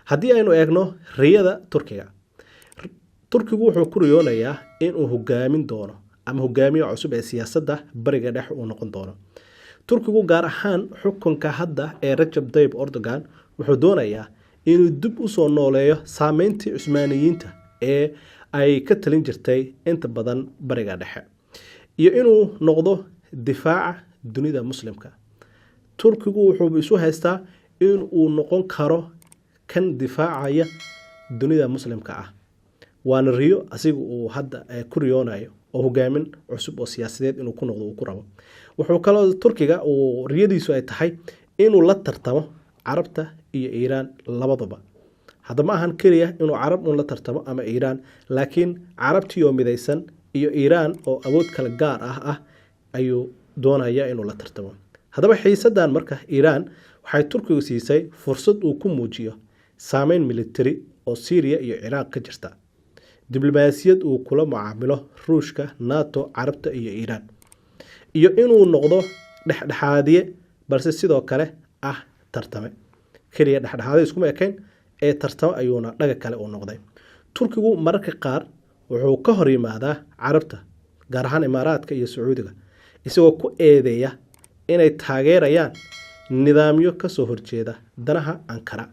Haddii aynu eegno riyada Turkiga, Turkigu wuxuu ku riyoonayaa inuu hogaamin doono ama hogaamiye cusub ee siyaasadda Bariga Dhexe uu noqon doono. Turkigu, gaar ahaan xukunka hadda ee Rajab Tayyip Erdogan, wuxuu doonayaa inuu dib usoo nooleeyo saameyntii Cusmaaniyiinta ee ay ka talin jirtay inta badan Bariga Dhexe iyo inuu noqdo difaaca dunida Muslimka. Turkigu wuxuu isu haystaa inuu noqon karo kan difaacaya dunida Muslimka ah, waana riyo asiga uu hadda ku riyoonayo oo hogaamin cusub oo siyaasadeed inuu ku noqdo uu ku rabo. Wuxuu kaloo Turkiga uu riyadiisu ay tahay inuu la tartamo Carabta iyo Iiraan labadaba. Hadda ma ahan keliya inuu Carab un la tartamo ama Iiraan, laakiin Carabtii oo midaysan iyo Iiraan oo awood kale gaar ah ayuu doonaya inuu la tartamo. Haddaba xiisadan marka Iiraan waxay Turkigu siisay fursad uu ku muujiyo saameyn militari oo Syriya iyo Ciraaq ka jirta, diblomaasiyad uu kula mucaamilo Ruushka, NATO, Carabta iyo Iiraan, iyo inuu noqdo dhexdhexaadiye, balse sidoo kale ah tartame. Keliya dhexdhexaadiye iskuma ekayn ee tartamo ayuuna dhaga kale uu noqday. Turkigu mararka qaar wuxuu ka hor yimaadaa Carabta, gaar ahaan Imaaraadka iyo Sacuudiga, isagoo ku eedeeya inay taageerayaan nidaamyo kasoo horjeeda danaha Ankara.